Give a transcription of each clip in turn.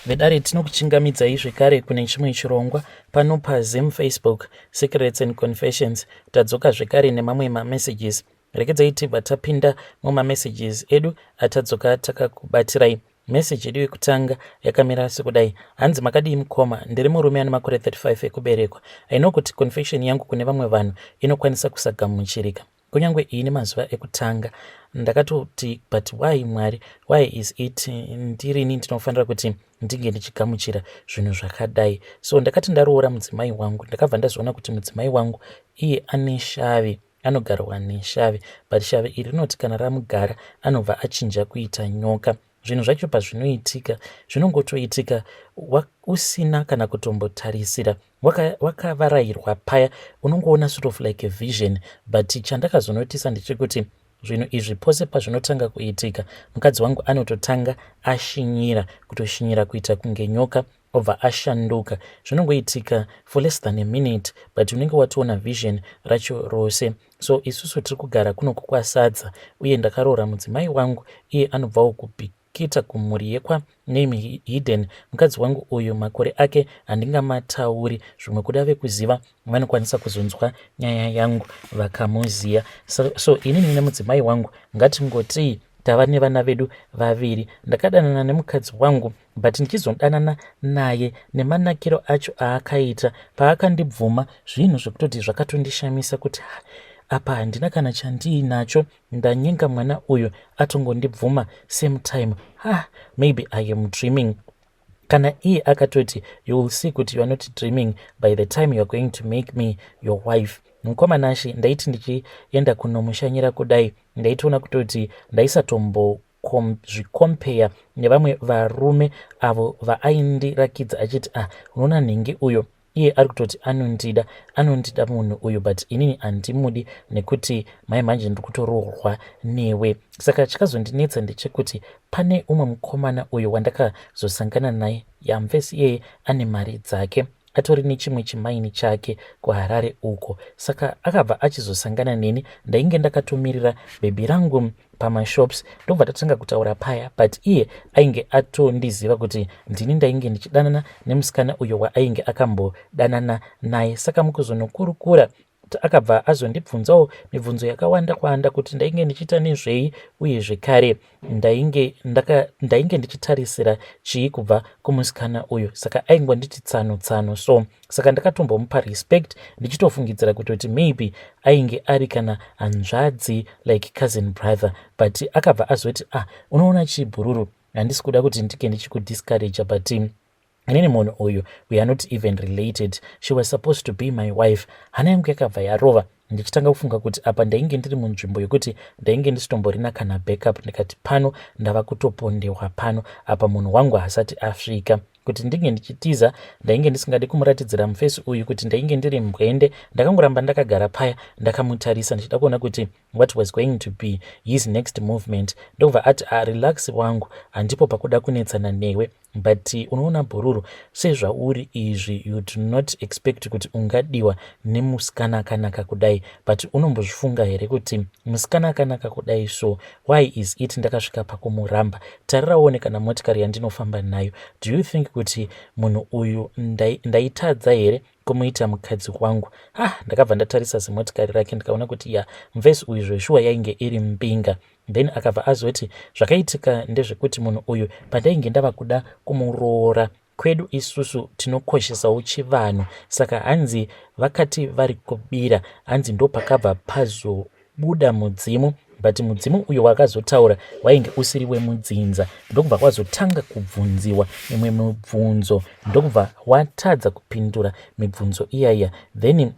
Vedare, tinokuchingamidzai zvekare kune chimwe chirongwa pano paZim Facebook Secrets and Confessions. Tadzoka zvekare nemamwe mamessages. Rekedzai tibva tapinda mumamessages edu atadzoka takakubatirai. Meseji yedu yekutanga yakamira sekudai. Hanzi, "Makadii mukoma? Ndiri murume ane makore 35 ekuberekwa. I know kuti confession yangu kune vamwe vanhu inokwanisa kusagamuchirika. Kunyange ini mazuva ekutanga ndakatoti, 'But why, Mwari? Why is it ndirini ndinofanira kuti ndinge ndichigamuchira zvinhu zvakadai?' So ndakati ndaroora mudzimai wangu, ndakabva ndazoona kuti mudzimai wangu iye ane shavi, anogarwa neshavi, but shavi iri rinoti kana ramugara anobva achinja kuita nyoka. Zvinhu zvacho pazvinoitika zvinongotoitika usina kana kutombotarisira, wakavarayirwa paya, unongoona sort of like a vision. But chandakazonotisa ndechekuti zvinhu izvi pose pazvinotanga kuitika, mukadzi wangu anototanga ashinyira, kutoshinyira kuita kunge nyoka, obva ashanduka. Zvinongoitika for less than a minute, but unenge watoona vision racho rose. So isusu tiri kugara kunoku kwaSadza, uye ndakaroora mudzimai wangu, iye anobvawo kuBikita, kumhuri yekwa name hidden. Mukadzi wangu uyu makore ake handingamatauri, zvimwe kuda vekuziva vanokwanisa kuzonzwa nyaya yangu vakamuziva. So inini nemudzimai wangu, ngatingotii tava nevana vedu vaviri. Ndakadanana nemukadzi wangu, but ndichizodanana naye, nemanakiro acho aakaita paakandibvuma, zvinhu zvekutoti zvakatondishamisa kuti apa handina kana chandiinacho, ndanyenga mwana uyu atongondibvuma same time. Ha, maybe I am dreaming." Kana iye akatoti, "You will see kuti you are not dreaming by the time you are going to make me your wife." Mukoma Nashe, ndaiti ndichienda kunomushanyira kudai, ndaitoona kutoti ndaisatombo zvikompeya nevamwe varume avo vaaindirakidza achiti, 'Ah, unoona nhingi uyo, iye ari kutoti anondida, anondida munhu uyu, but inini handimudi nekuti mai manje ndiri kutoroorwa newe.' Saka chakazondinetsa ndechekuti pane umwe mukomana uyu wandakazosangana naye yamvesi, iyeye ane mari dzake, atori nechimwe chimaini chake kuHarare uko. Saka akabva achizosangana neni, ndainge ndakatomirira bhebhi rangu pamashops, ndobva tatanga kutaura paya, but iye ainge atondiziva kuti ndini ndainge ndichidanana nemusikana uyo waainge akambodanana naye. Saka mukuzonokurukura akabva azondibvunzawo mibvunzo yakawanda wanda, kuti ndainge ndichiita nezvei, uye zvekare ndainge ndichitarisira chii kubva kumusikana uyu. Saka aingonditi tsano tsano. So saka ndakatombomupa respect, ndichitofungidzira kutoti maybe ainge ari kana hanzvadzi, like cousin brother, but akabva azoti, 'Ah, unoona chibhururu, handisi kuda kuti ndike ndichikudiscourage, but inini munhu uyu we are not even related. She was supposed to be my wife.' Hana yangu yakabva yarova, ndichitanga kufunga kuti apa ndainge ndiri munzvimbo yekuti ndainge ndisitomborina kana backup. Ndikati pano ndava kutopondewa pano, apa munhu wangu haasati asvika kuti ndinge ndichitiza. Ndainge ndisingadi kumuratidzira mufesi uyu kuti ndainge ndiri mbwende. Ndakangoramba ndakagara paya ndakamutarisa, ndichida kuona kuti what was going to be his next movement. Ndobva ati, 'Arelax wangu, handipo pakuda kunetsana newe, but unoona bhururu, sezvauri izvi, you do not expect kuti ungadiwa nemusikana akanaka kudai, but unombozvifunga here kuti musikana akanaka kudai, so why is it ndakasvika pakumuramba? Tariraone kana motikari yandinofamba nayo. Do you think kuti munhu uyu ndaitadza here kumuita mukadzi wangu?' Ah, ndakabva ndatarisa zimotikari rake, ndikaona kuti ya, muvhesi uyu zveshuwa yainge iri mbinga. Then akabva azoti, 'Zvakaitika ndezvekuti munhu uyu pandainge ndava kuda kumuroora, kwedu isusu tinokoshesawo chivanhu, saka hanzi vakati vari kubira, hanzi ndopakabva pazobuda mudzimu, but mudzimu uyo wakazotaura wainge usiri wemudzinza, ndokubva kwazotanga kubvunziwa imwe mibvunzo, ndokubva watadza kupindura mibvunzo iyaiya. Then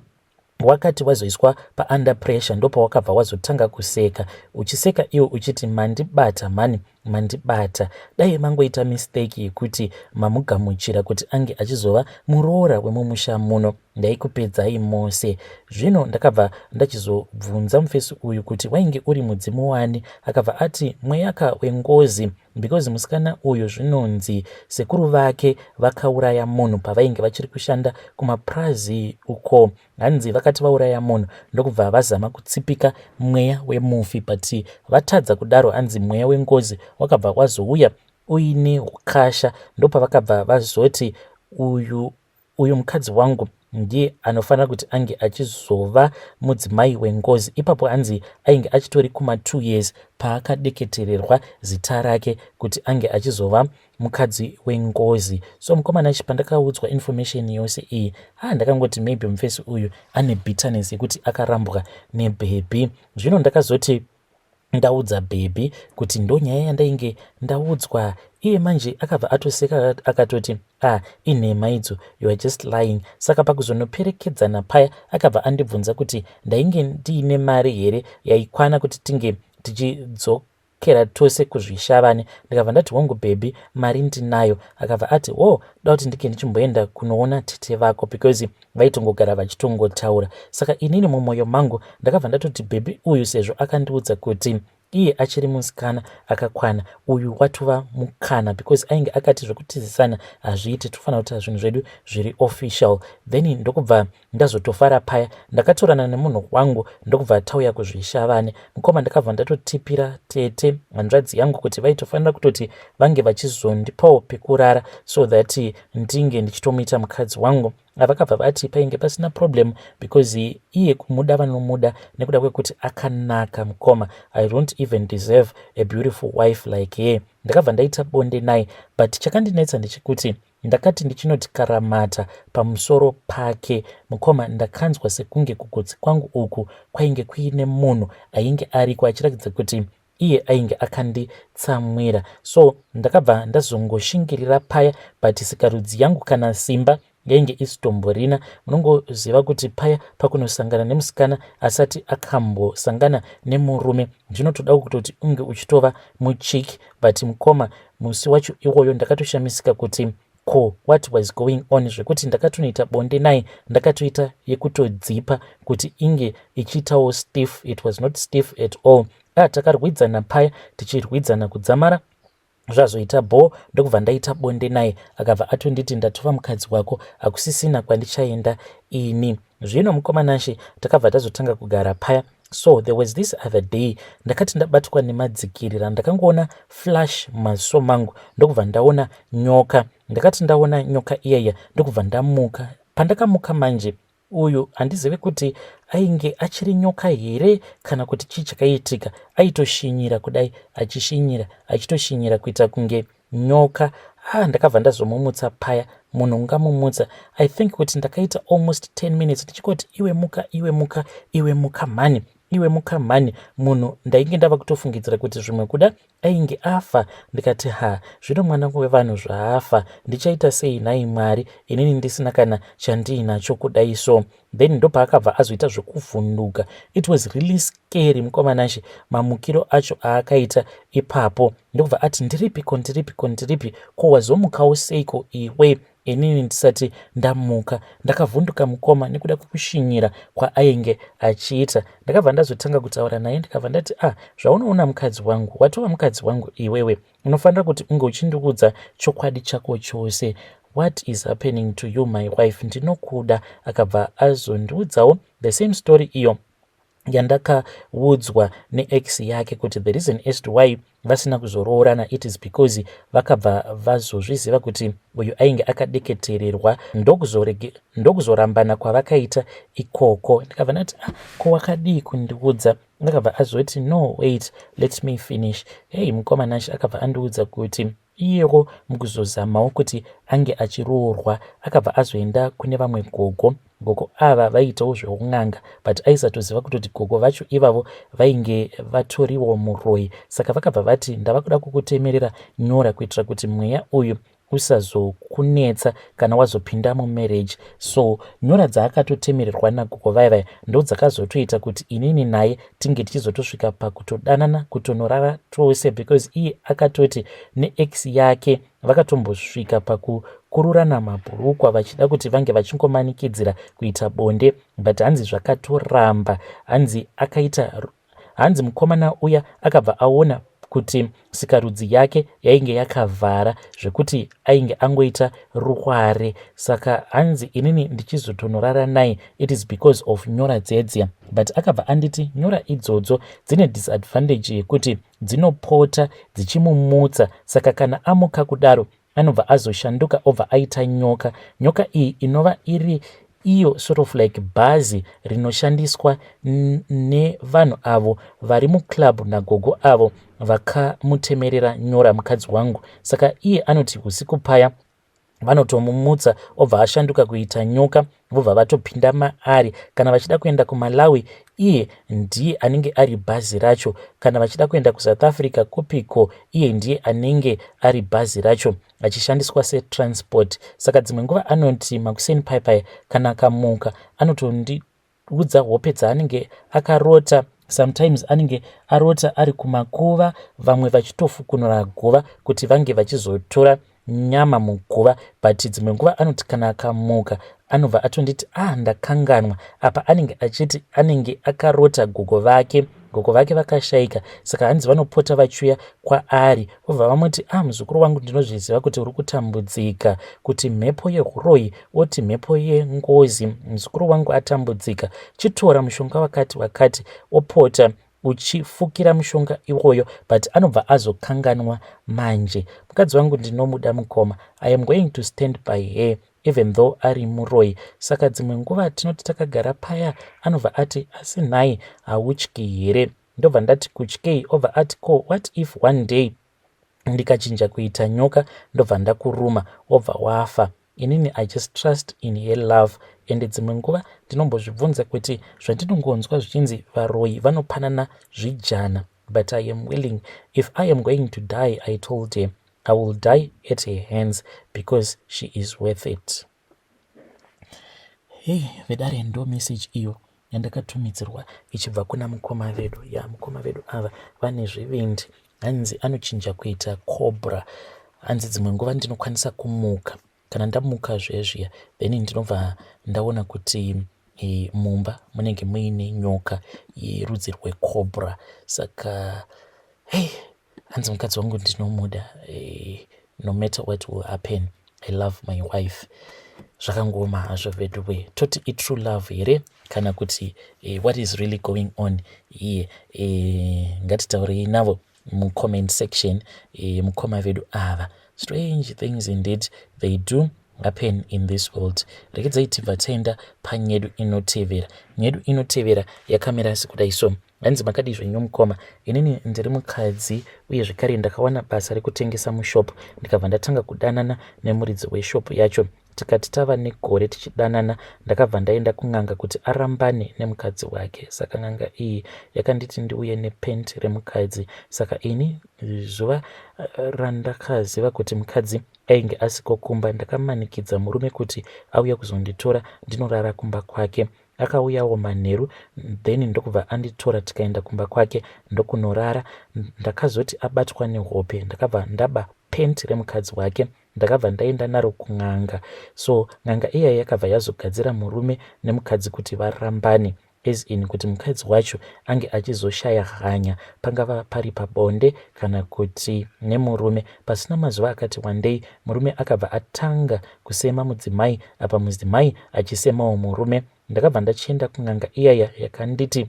wakati wazoiswa paunder pressure, ndopawakabva wazotanga kuseka, uchiseka iwo uchiti, "Mandibata mani, mandibata. Dai mangoita mistake yekuti mamugamuchira kuti ange achizova muroora wemumusha muno, ndaikupedzai mose." Zvino ndakabva ndachizobvunza mufesi uyu kuti wainge uri mudzimu wani. Akabva ati mweyaka wengozi, because musikana uyu zvinonzi sekuru vake vakauraya munhu pavainge vachiri kushanda kumapurazi uko. Hanzi vakati vauraya munhu, ndokubva vazama kutsipika mweya wemufi, but vatadza kudaro, hanzi mweya wengozi wakabva wazouya. uine ukasha. Ndopavakabva vazoti uyu uyu mukadzi wangu ndiye anofanira kuti ange achizova mudzimai wengozi. Ipapo hanzi ainge achitori kuma 2 years paakadeketererwa zita rake kuti ange achizova mukadzi wengozi. So mukomana achi pandakaudzwa information yose iyi, ha, ndakangoti maybe mufesi uyu ane bitterness yekuti akarambwa nebhebhi. Zvino ndakazoti ndaudza bhebhi kuti ndo nyaya yandainge ndaudzwa, iye manje akabva atoseka akatoti, "Ah, inhema idzo, you are just lying." Saka pakuzonoperekedzana paya akabva andibvunza kuti ndainge ndiine mari here yaikwana kuti tinge tichidzokera tose kuZvishavane. Ndikabva ndati, "Hongu bhebhi, mari ndinayo." Akabva ati, "Wo, da kuti ndike ndichimboenda kunoona tete vako," because vaitongogara vachitongotaura. Saka inini mumwoyo mangu ndakabva ndatoti bhebhi uyu, sezvo akandiudza kuti iye achiri musikana akakwana, uyu watova mukana, because ainge akati zvekutizisana hazviiti, tofanira kuita zvinhu zvedu zviri official. Then ndokubva ndazotofara paya, ndakatorana nemunhu wangu, ndokubva tauya kuZvishavane. Mukoma, ndakabva ndatotipira tete hanzvadzi yangu kuti vaitofanira kutoti vange vachizondipawo pekurara so that ndinge ndichitomuita mukadzi wangu. Vakabva vati painge pasina problem because iye kumuda vanomuda nekuda kwekuti akanaka. Mukoma, I don't even deserve a beautiful wife like her. Ndakabva ndaita bonde naye, but chakandinetsa ndechekuti ndakati ndichinoti karamata pamusoro pake, mukoma, ndakanzwa sekunge kugotsi kwangu uku kwainge kuine munhu ainge ariko achiratidza kuti iye ainge akanditsamwira. So ndakabva ndazongoshingirira paya, but sikarudzi yangu kana simba yainge isitomborina. Munongoziva kuti paya pakunosangana nemusikana asati akambosangana nemurume, zvinotoda kutoti unge uchitova muchiki. But mukoma, musi wacho iwoyo ndakatoshamisika kuti ko what was going on, zvekuti ndakatonoita bonde naye ndakatoita yekutodzipa kuti inge ichiitawo stiff. It was not stiff at all. Ah, takarwidzana paya, tichirwidzana kudzamara zvazoita bho, ndokubva ndaita bonde naye. Akabva atonditi, "Ndatova mukadzi wako, hakusisina kwandichaenda ini." Zvino mukomanashe, takabva tazotanga kugara paya. So there was this other day, ndakati ndabatwa nemadzikirira, ndakangoona flash mumaziso mangu, ndokubva ndaona nyoka. Ndakati ndaona nyoka iyaya, ndokubva ndamuka. Pandakamuka manje, uyu handizivi kuti ainge achiri nyoka here kana kuti chii chakaitika. Aitoshinyira kudai, achishinyira, achitoshinyira kuita kunge nyoka. Ah, ndakabva ndazomumutsa paya. Munhu ungamumutsa? I think kuti ndakaita almost 10 minutes ndichingoti, "Iwe muka, iwe muka, iwe muka mhani, iwe muka mhani." Munhu ndainge ndava kutofungidzira kuti zvimwe kuda ainge afa. Ndikati, "Ha, zvino mwana wevanhu zvaafa, ndichaita sei nhai Mwari, inini ndisina kana chandiinacho kudai?" So then ndopaakabva azoita zvekuvhunduka. It was really scary, mukomanashe, mamukiro acho aakaita ipapo. Ndokubva ati, "Ndiripiko, ndiripiko, ndiripi? Ko wazomukawo seiko iwe inini ndisati ndamuka?" Ndakavhunduka mukoma, nekuda kwekushinyira kwaainge achiita. Ndakabva ndazotanga kutaura naye, ndikabva ndati, "Ah, zvaunoona mukadzi wangu, watova mukadzi wangu iwewe, unofanira kuti unge uchindiudza chokwadi chako chose. What is happening to you, my wife? Ndinokuda." Akabva azondiudzawo the same story iyo yandakaudzwa neex yake, kuti the reason as to why vasina kuzoroorana, it is because vakabva vazozviziva kuti uyu ainge akadeketererwa, ndokuzorambana kwavakaita ikoko. Ndikabva ndati, "Ah, ko wakadii kundiudza?" Akabva azoti, "No, wait, let me finish." Hei, mukomanashi, akabva andiudza kuti iyewo mukuzozamawo kuti ange achiroorwa, akabva azoenda kune vamwe gogo. Gogo ava vaiitawo zveun'anga, but aisatoziva kutoti gogo vacho ivavo vainge vatoriwo muroi. Saka vakabva vati, "Ndava kuda kukutemerera nyora kuitira kuti mweya uyu usazokunetsa kana wazopinda mumarriage." So nyora dzaakatotemererwa nagogo vaya vaya ndo dzakazotoita kuti inini naye tinge tichizotosvika pakutodanana, kutonorara tose, because iye akatoti neex yake vakatombosvika pakukururana mabhurukwa vachida kuti vange vachingomanikidzira kuita bonde, but hanzi zvakatoramba. Hanzi akaita, hanzi mukomana uya akabva aona kuti sikarudzi yake yainge yakavhara zvekuti ainge angoita rukware. Saka hanzi inini ndichizotonorara naye, it is because of nyora dzedziya. But akabva anditi nyora idzodzo dzine disadvantage yekuti dzinopota dzichimumutsa, saka kana amuka kudaro anobva azoshanduka obva aita nyoka. Nyoka iyi inova iri iyo sort of like bhazi rinoshandiswa nevanhu avo vari muclub nagogo avo vakamutemerera nyora mukadzi wangu. Saka iye anoti usiku paya vanotomumutsa obva ashanduka kuita nyoka, vobva vatopinda maari. Kana vachida kuenda kuMalawi, iye ndiye anenge ari bhazi racho. Kana vachida kuenda kuSouth Africa kupiko, iye ndiye anenge ari bhazi racho achishandiswa setransport. Saka dzimwe nguva anoti makuseni pai kana akamuka anotondiudza hope dzaanenge akarota. Sometimes anenge arota ari kumakuva, vamwe vachitofukunura guva kuti vange vachizotora nyama muguva. But dzimwe nguva anoti kana akamuka anobva atonditi, "Ah, ndakanganwa." Apa anenge achiti anenge akarota gogo vake. Gogo vake vakashayika, saka hanzi vanopota vachiuya kwaari vobva vamuti, "Ah, muzukuru wangu, ndinozviziva kuti uri kutambudzika, kuti mhepo yeuroyi oti mhepo yengozi. Muzukuru wangu atambudzika, chitora mushonga wakati wakati, opota uchifukira mushonga iwoyo." But anobva azokanganwa manje. Mukadzi wangu ndinomuda mukoma. I am going to stand by her even though ari muroyi. Saka dzimwe nguva tinoti takagara paya, anobva ati, "Asi nhai, hautyi here?" Ndobva ndati, "Kutyei?" Obva ati, "Ko what if one day ndikachinja kuita nyoka, ndobva ndakuruma, wobva wafa?" Inini I just trust in her love. Ende dzimwe nguva ndinombozvibvunza kuti zvandinongonzwa zvichinzi varoyi vanopanana zvijana, but I am willing. If I am going to die, I told her I will die at her hands because she is worth it. Hei vedare, ndo message iyo yandakatumidzirwa ichibva kuna mukoma vedu. Ya, mukoma vedu ava vane zvivindi. Hanzi anochinja kuita cobra. Hanzi dzimwe nguva ndinokwanisa kumuka. Kana ndamuka zvezviya, then ndinobva ndaona kuti mumba munenge muine nyoka yerudzi rwecobra. Saka hei, hanzi mukadzi wangu ndinomuda, no matter what will happen, I love my wife. Zvakangoma hazvo veduwe. Toti itrue love here kana kuti what is really going on here? Ngatitaurei navo mucomment section. Mukoma vedu ava, strange things indeed, they do happen in this world. Rekedzai tibva taenda panyedu inotevera. Nyedu inotevera yakamira sekudai so. Hanzi, "Makadii zvenyu mukoma? Inini ndiri mukadzi uye zvekare ndakawana basa rekutengesa mushop, ndikabva ndatanga kudanana nemuridzi weshop yacho. Tikati tava negore tichidanana, ndakabva ndaenda kun'anga kuti arambane nemukadzi wake. Saka n'anga iyi yakanditi ndiuye nepenti remukadzi. Saka ini zuva randakaziva kuti mukadzi ainge asiko kumba, ndakamanikidza murume kuti auye kuzonditora ndinorara kumba kwake. Akauyawo manheru, then ndokubva anditora tikaenda kumba kwake ndokunorara. Ndakazoti abatwa nehope, ndakabva ndaba penti remukadzi wake, ndakabva ndaenda naro kun'anga. So n'anga iya yakabva yazogadzira murume nemukadzi kuti varambane, as in kuti mukadzi wacho ange achizoshaya hanya, pangava pari pabonde kana kuti nemurume. Pasina mazuva akati wandei, murume akabva atanga kusema mudzimai, apa mudzimai achisemawo murume. Ndakabva ndachienda kun'anga iyaya, yakanditi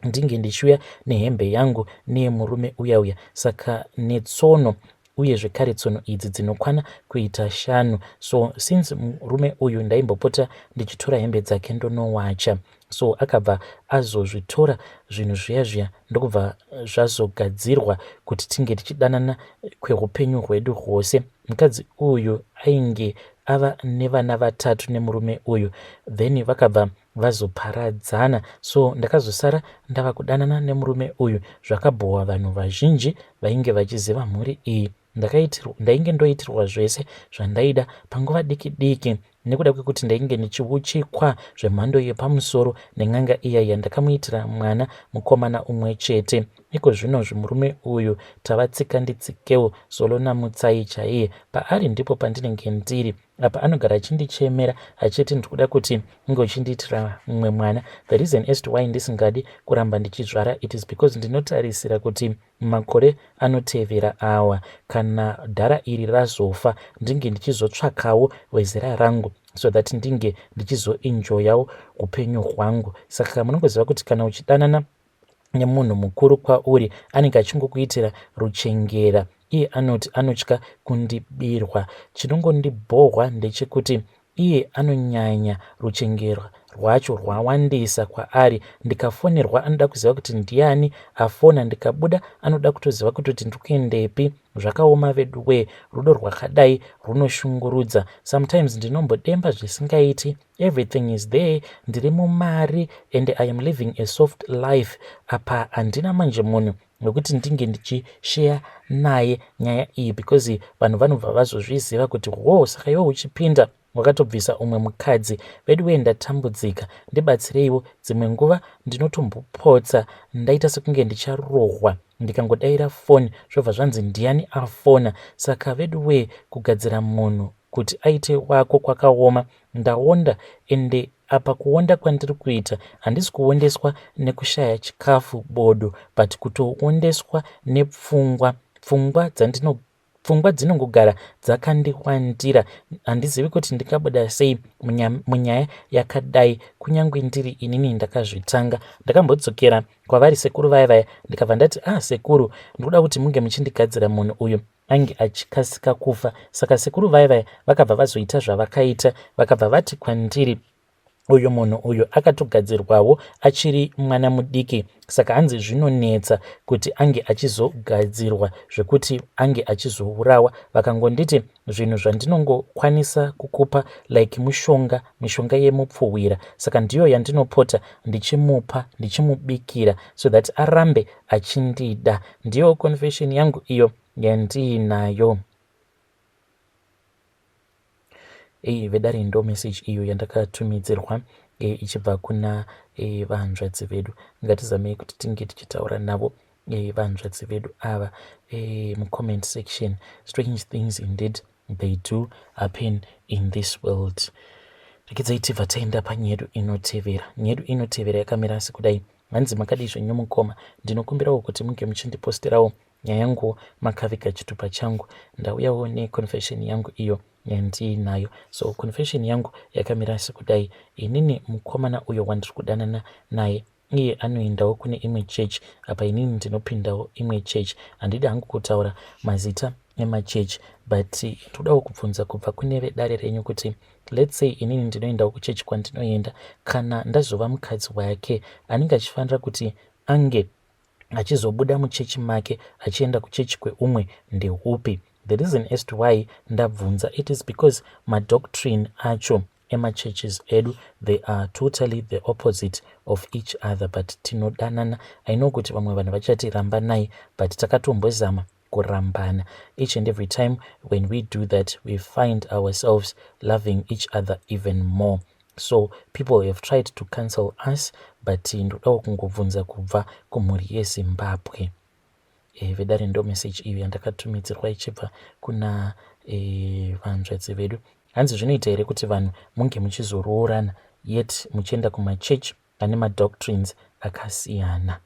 ndinge ndichiuya nehembe yangu neyemurume uya uya, saka netsono, uye zvekare tsono idzi dzinokwana kuita 5. So since murume uyu ndaimbopota ndichitora hembe dzake ndonowacha, so akabva azozvitora zvinhu zviya zviya, ndokubva zvazogadzirwa kuti tinge tichidanana kweupenyu hwedu hwose. Mukadzi uyu ainge ava nevana vatatu nemurume uyu, then vakabva vazoparadzana. So ndakazosara ndava kudanana nemurume uyu. Zvakabhowa vanhu vazhinji vainge vachiziva mhuri iyi. Ndainge ndoitirwa zvese zvandaida. Panguva diki diki Nekuda kwekuti ndainge ndichiuchikwa zvemhando yepamusoro nen'anga iya yandakamuitira mwana mukomana umwe chete. Iko zvinozvi murume uyu tava tsika nditsikewo solo naMutsai chaiye. Paari ndipo pandinenge ndiri. Apa anogara achindichemera achiti ndikuda kuti unge uchindiitira mumwe mwana. The reason as to why ndisingadi kuramba ndichizvara it is because ndinotarisira kuti Mumakore anotevera awa kana dhara iri razofa ndinge ndichizotsvakawo wezera rangu so that ndinge ndichizoenjoyawo upenyu hwangu. Saka munongoziva kuti kana uchidanana nemunhu mukuru kwauri anenge achingokuitira ruchengera. Iye anoti anotya kundibirwa. Chinongondibhohwa ndechekuti Iye anonyanya ruchengero rwacho rwawandisa kwaari. Ndikafonerwa anoda kuziva kuti ndiani afona, ndikabuda anoda kutoziva kutoti ndiri kuendepi. Zvakaoma veduwee, rudo rwakadai rwunoshungurudza. Sometimes ndinombodemba zvisingaiti. Everything is there, ndiri mumari and I am living a soft life. Apa handina manje munhu wekuti ndinge ndichisheya naye nyaya iyi because vanhu vanobva vazozviziva kuti hoo saka iwe uchipinda wakatobvisa umwe mukadzi. Veduwee ndatambudzika ndibatsireiwo dzimwe nguva ndinotombopotsa ndaita sekunge ndicharohwa ndikangodaira foni zvobva zvanzi ndiani afona saka veduwee kugadzira munhu kuti aite wako kwakaoma ndaonda ende Apa kuonda kwandiri kuita handisi kuondeswa nekushaya chikafu bodo but kutoondeswa nepfungwa. Pfungwa dzandino pfungwa dzinongogara dzakandiwandira handizivi kuti ndingabuda sei munyaya yakadai kunyange ndiri inini ndakazvitanga. Ndakambodzokera kwavari sekuru vaya vaya ndikabva ndati ah sekuru ndikuda kuti munge muchindigadzira munhu uyu ange achikasika kufa saka sekuru vaya vaya vakabva vazoita zvavakaita vakabva vati kwandiri uyu munhu uyu akatogadzirwawo achiri mwana mudiki saka hanzi zvinonetsa kuti ange achizogadzirwa zvekuti ange achizourawa vakangonditi zvinhu zvandinongokwanisa kukupa like mushonga mishonga yemupfuhwira saka ndiyo yandinopota ndichimupa ndichimubikira so that arambe achindida ndiyo confession yangu iyo yandiinayo Ei vedare ndo message iyo yandakatumidzirwa e, ichibva kuna e, vahanzvadzi vedu. Ngatizamei kuti tinge tichitaura navo e, vahanzvadzi vedu ava e, mucomment section. Strange things indeed they do happen in this world. Rekedzai tibva taenda panyedu inotevera. Nyedu inotevera yakamira sekudai. Hanzi makadii zvenyu mukoma, ndinokumbirawo kuti munge muchindiposterawo nyaya yangu makaviga chitupa changu. Ndauyawo neconfession yangu iyo yandiinayo. So confession yangu yakamira sekudai, inini mukomana uyo wandiri kudanana naye iye anoendawo kune imwe church apa inini ndinopindawo imwe church. Handidi hangu kutaura mazita emachechi but ndodawo kubvunza kubva kune vedare renyu kuti let's say inini ndinoendawo kuchechi kwandinoenda kana ndazova mukadzi wake anenge achifanira kuti ange achizobuda muchechi make achienda kuchechi kweumwe ndeupi the reason as to why ndabvunza it is because madoctrine acho emachurches edu they are totally the opposite of each other but tinodanana i know kuti vamwe vanhu vachati rambanai but takatombozama kurambana each and every time when we do that we find ourselves loving each other even more so people have tried to cancel us but ndodawo kungobvunza kubva kumhuri yezimbabwe e, vedare ndo message iyo yandakatumidzirwa ichibva kuna e, vanzvadzi vedu hanzi zvinoita here kuti vanhu munge muchizoroorana yet muchienda kumachurch ane madoctrines akasiyana.